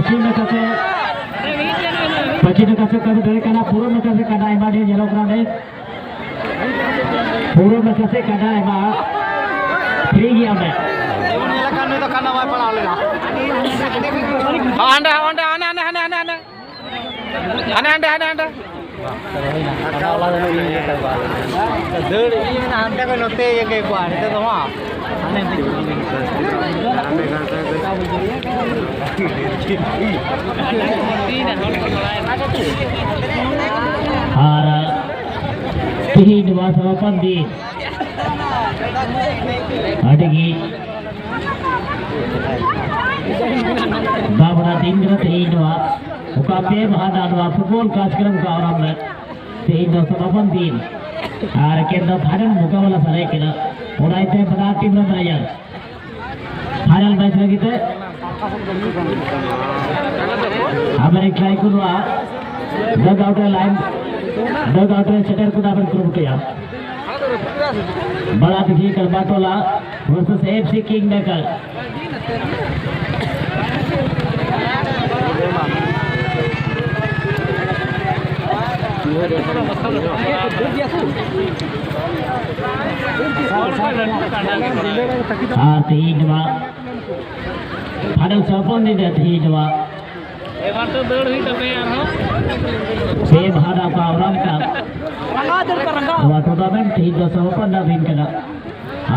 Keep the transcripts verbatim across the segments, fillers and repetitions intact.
ᱯᱚᱪᱷᱤᱢ ᱱᱟᱠᱷᱟ ᱥᱮᱫ, ᱯᱚᱪᱷᱤᱢ ᱱᱟᱠᱷᱟ ᱥᱮᱫ ᱠᱚ ᱫᱟᱹᱲ ᱠᱟᱱᱟ, ᱯᱩᱨᱩᱵ ᱱᱟᱠᱷᱟ ᱥᱮᱫ ᱠᱟᱰᱟ ᱟᱭᱢᱟ ᱰᱷᱮᱨ ᱧᱮᱞᱚᱜ ᱠᱟᱱᱟ ᱚᱸᱰᱮ᱾ ᱯᱩᱨᱩᱵ ᱱᱟᱠᱷᱟ ᱥᱮᱫ ᱠᱟᱰᱟ ᱟᱭᱢᱟ ᱯᱷᱨᱤ ᱜᱮᱭᱟ ᱚᱸᱰᱮ᱾ ᱦᱟᱸᱰᱮ, ᱦᱟᱸᱰᱮ, ᱦᱟᱸᱰᱮ, ᱦᱟᱸᱰᱮ, ᱦᱟᱸᱰᱮ᱾ ᱦᱟᱱᱮ ᱦᱟᱸᱰᱮ, ᱦᱟᱱᱮ ᱦᱟᱸᱰᱮ᱾ ᱫᱟᱹᱲ ᱤᱫᱤ ᱢᱮᱱᱟ ᱦᱟᱱᱛᱮ ᱠᱷᱚᱱ ᱱᱚᱛᱮ ᱤᱭᱟᱹ ᱠᱮᱫ ᱠᱚᱣᱟ, ᱱᱤᱛᱚᱜ ᱫᱚ ᱵᱟᱝ᱾ ᱦᱟᱱᱮ ᱟᱨ ᱛᱤᱦᱤᱧ ᱱᱚᱣᱟ ᱥᱚᱢᱟᱯᱚᱱ ᱫᱤᱱ ᱟᱹᱰᱤ ᱜᱮ ᱫᱟᱢᱟᱱᱟᱜ ᱫᱤᱱ ᱠᱟᱱᱟ ᱛᱮᱦᱮᱧ ᱱᱚᱣᱟ᱾ ᱚᱠᱟ ᱯᱮ ᱢᱟᱦᱟ ᱨᱮᱱᱟᱜ ᱱᱚᱣᱟ ᱯᱷᱩᱴᱵᱚᱞ ᱠᱟᱨᱡᱚᱠᱨᱚᱢ ᱠᱚ ᱟᱨᱟᱢ ᱨᱮ ᱛᱮᱦᱮᱧ ᱫᱚ ᱥᱚᱢᱟᱯᱚᱱ ᱫᱤᱱ᱾ ᱟᱨ ᱮᱠᱮᱱ ᱫᱚ ᱯᱷᱟᱭᱱᱟᱞ ᱢᱩᱠᱟᱵᱟᱞᱟ ᱥᱟᱨᱮᱡ ᱠᱟᱱᱟ᱾ ᱚᱱᱟ ᱤᱭᱟᱹᱛᱮ ᱵᱟᱱᱟᱨ ᱴᱤᱢ ᱨᱮᱱ ᱯᱞᱮᱭᱟᱨ ᱯᱷᱟᱭᱱᱟᱞ ᱢᱮᱪ ᱞᱟᱹᱜᱤᱫ ᱛᱮ ᱟᱵᱮᱱ ᱴᱨᱟᱭ ᱠᱚ ᱱᱚᱣᱟ ᱰᱟᱜ ᱟᱣᱩᱴ ᱨᱮ ᱞᱟᱭᱤᱱ, ᱰᱟᱜ ᱟᱣᱩᱴ ᱨᱮ ᱥᱮᱴᱮᱨ ᱠᱚ ᱟᱵᱮᱱ ᱠᱩᱨᱩᱢᱩᱴᱩᱭᱟ᱾ ᱵᱟᱲᱟ ᱫᱤᱜᱷᱤ ᱠᱟᱞᱵᱟ ᱴᱚᱞᱟ versus FC Kingmaker. ᱟᱨ ᱛᱮᱦᱮᱧ ᱱᱚᱣᱟ ᱯᱷᱟᱭᱱᱟᱞ ᱥᱚᱢᱟᱯᱚᱱ ᱫᱤᱱ ᱨᱮ ᱛᱮᱦᱮᱧ ᱱᱚᱣᱟ ᱮᱵᱟᱨ ᱛᱚ ᱫᱟᱹᱲ ᱦᱩᱭᱩᱜ ᱛᱟᱯᱮᱭᱟ ᱟᱨᱦᱚᱸ᱾ ᱯᱮ ᱢᱟᱦᱟ ᱨᱮᱱᱟᱜ ᱚᱠᱟ ᱚᱱᱟ ᱢᱤᱫᱴᱟᱝ ᱱᱚᱣᱟ ᱴᱩᱨᱱᱟᱢᱮᱱᱴ ᱛᱮᱦᱮᱧ ᱫᱚ ᱥᱚᱢᱟᱯᱚᱱ ᱨᱮᱱᱟᱜ ᱫᱤᱱ ᱠᱟᱱᱟ᱾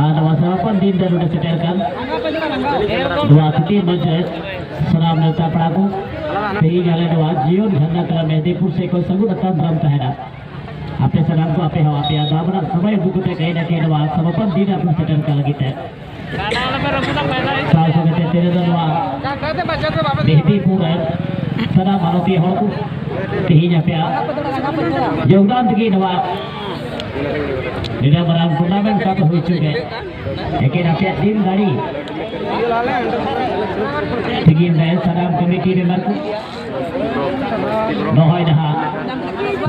ᱟᱨ ᱱᱚᱣᱟ ᱥᱚᱢᱟᱯᱚᱱ ᱫᱤᱱ ᱨᱮ ᱱᱚᱰᱮ ᱥᱮᱴᱮᱨ ᱠᱟᱱ ᱱᱚᱣᱟ ᱠᱷᱟᱹᱛᱤᱨ ᱢᱚᱧᱪ ᱨᱮ ᱥᱟᱱᱟᱢ ᱱᱮᱣᱛᱟ ᱯᱮᱲᱟ ᱠᱚ ᱛᱮᱦᱮᱧ ᱟᱞᱮ ᱱᱚᱣᱟ ᱡᱤᱭᱚᱱ ᱡᱷᱟᱨᱱᱟ ᱠᱞᱟᱵᱽ ᱢᱮᱫᱤᱯᱩᱨ ᱥᱮᱫ ᱠᱷᱚᱱ ᱥᱟᱹᱜᱩᱱ ᱟᱛᱟᱝ ᱫᱟᱨᱟᱢ ᱛᱟᱦᱮᱱᱟ᱾ ᱟᱯᱮ ᱥᱟᱱᱟᱢ ᱠᱚ ᱟᱯᱮ ᱦᱚᱸ ᱟᱯᱮᱭᱟᱜ ᱫᱟᱢᱟᱱᱟᱜ ᱥᱚᱢᱚᱭ ᱩᱰᱩᱠ ᱠᱟᱛᱮ ᱠᱟᱹᱦᱤ ᱱᱟ ᱠᱟᱹᱦᱤ ᱱᱚᱣᱟ ᱥᱚᱢᱟᱯᱚᱱ ᱫᱤᱱ ᱨᱮ ᱟᱯᱮ ᱥᱮᱴᱮᱨ ᱠᱟᱱ ᱞᱟᱹᱜᱤᱫ ᱛᱮ᱾ ᱥᱟᱶ ᱥᱚᱸᱜᱮ ᱛᱮ ᱛᱮᱨᱮ ᱫᱚ ᱱᱚᱣᱟ ᱢᱮᱦᱫᱤᱯᱩᱨ ᱨᱮᱱ ᱥᱟᱱᱟᱢ ᱢᱟᱱᱚᱛᱤᱭᱟᱹ ᱦᱚᱲ ᱠᱚ ᱛᱮᱦᱮᱧ ᱟᱯᱮᱭᱟᱜ ᱡᱳᱜᱽᱫᱟᱱ ᱛᱮᱜᱮ ᱱᱚᱣᱟ ᱱᱤᱱᱟᱹᱜ ᱢᱟᱨᱟᱝ ᱴᱩᱨᱱᱟᱢᱮᱱᱴ ᱥᱟᱵ ᱦᱩᱭ ᱦᱚᱪᱚ ᱠᱮᱫ᱾ ᱮᱠᱮᱱ ᱟᱯᱮᱭᱟᱜ ᱫᱤᱞ ᱫᱟᱲᱮ ᱛᱮᱜᱮ ᱱᱚᱰᱮ ᱥᱟᱱᱟᱢ ᱠᱚᱢᱤᱴᱤ ᱢᱮᱢᱵᱟᱨ ᱠᱚ ᱱᱚᱜᱼᱚᱭ ᱱᱟᱦᱟᱜ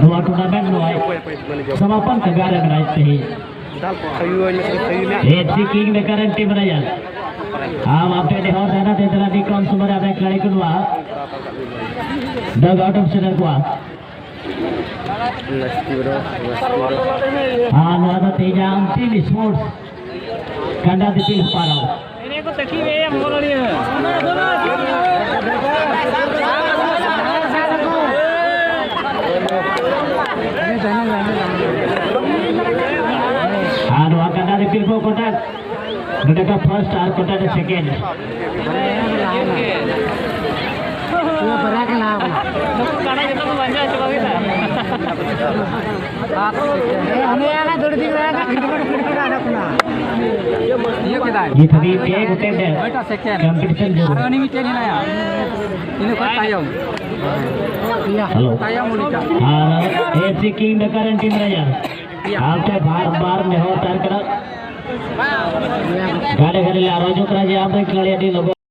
ᱱᱚᱣᱟ ᱴᱩᱨᱱᱟᱢᱮᱱᱴ ᱱᱚᱜᱼᱚᱭ ᱥᱚᱢᱟᱯᱚᱱ ᱠᱟᱜᱟᱨ ᱨᱮ ᱢᱮᱱᱟᱭ ᱛᱮᱦᱮᱧ᱾ ᱮᱯᱷ ᱥᱤ ᱠᱤᱝ ᱢᱮᱠᱟᱨ ᱨᱮᱱ ᱴᱤᱢ ᱨᱮᱭᱟᱜ ᱟᱢ ᱟᱯᱮ ᱱᱮᱦᱚᱨ ᱫᱷᱟᱨᱟ ᱛᱮ ᱫᱟᱨᱟ ᱫᱤᱠ ᱥᱚᱢᱚᱭ ᱨᱮ ᱟᱵᱮᱱ ᱠᱷᱤᱞᱟᱲᱤ ᱠᱚ ᱱᱚᱣᱟ ᱫᱟᱜ ᱟᱣᱩᱴ ᱚᱯᱷ ᱥᱮᱴᱮᱨ ᱠᱚᱣᱟ᱾ ᱟᱨ ᱱᱚᱣᱟ ᱫᱚ ᱛᱮᱦᱮᱧᱟᱜ ᱟᱱᱛᱤᱢ ᱥᱯᱳᱨᱴᱥ ᱠᱟᱸᱰᱟ ᱫᱤᱯᱤᱞ ᱦᱮᱯᱨᱟᱣ᱾ ᱟᱨ ᱱᱚᱣᱟ ᱠᱟᱸᱰᱟ ᱫᱤᱯᱤᱞ ᱠᱚ ᱠᱚᱴᱟ ᱱᱚᱰᱮ ᱠᱷᱚᱱ ᱯᱷᱟᱨᱥᱴ ᱟᱨ ᱠᱚᱴᱟ ᱨᱮ ᱥᱮᱠᱮᱱᱰ᱾ ᱯᱩᱨᱟᱹ ᱵᱟᱨᱭᱟ ᱠᱷᱮᱞᱟ ᱦᱩᱭᱩᱜ ᱠᱟᱱᱟ᱾ ᱱᱩᱠᱩ ᱠᱟᱰᱟ ᱡᱚᱛᱚ ᱠᱚ ᱵᱟᱧᱪᱟᱣ ᱪᱟᱵᱟ ᱠᱮᱫᱟ᱾ ᱦᱟᱱᱮ ᱟᱲᱟᱜ ᱫᱟᱹᱲ ᱤᱫᱤ ᱠᱟᱱᱟ, ᱠᱷᱤᱴ ᱠᱷᱤᱴ ᱠᱷᱤᱴ ᱠᱷᱤᱴ ᱟᱲᱟᱜ ᱠᱟᱱᱟ᱾ ᱤᱭᱟᱹ ᱠᱮᱫᱟᱭ᱾ ᱱᱤᱛ ᱦᱟᱹᱵᱤᱡ ᱯᱮ ᱜᱚᱴᱮᱡ ᱨᱮ ᱚᱠᱚᱭᱴᱟᱜ ᱥᱮᱠᱮᱱᱰ? ᱠᱚᱢᱯᱤᱴᱤᱥᱚᱱ ᱟᱨ ᱡᱚᱨᱩᱨ᱾ ᱩᱱᱤ ᱢᱤᱫᱴᱮᱱ ᱦᱮᱱᱟᱭᱟ᱾ ᱤᱱᱟᱹ ᱠᱷᱚᱱ ᱛᱟᱭᱚᱢ᱾ ᱦᱮᱞᱳ᱾ ᱛᱟᱭᱚᱢ ᱩᱱᱤᱴᱟᱜ᱾ ᱟᱨ ᱮᱯᱷ ᱥᱤ ᱠᱤᱝ ᱢᱮᱠᱟᱨ ᱨᱮᱱ ᱴᱤᱢ ᱨᱮᱱ ᱟᱯᱮ ᱵᱟᱨ ᱵᱟᱨ ᱱᱮᱦᱚᱨ ᱛᱟᱦᱮᱱ ᱠᱟᱱᱟ᱾ ᱜᱟᱰᱮ ᱜᱟᱰᱮ ᱞᱮ ᱟᱨᱚᱡᱚᱜ ᱠᱟᱱᱟ ᱡᱮ ᱟᱢ ᱨᱮᱱ ᱠᱷᱤᱞᱟᱲᱤ ᱟᱹᱰᱤ ᱞᱚᱜᱚᱱ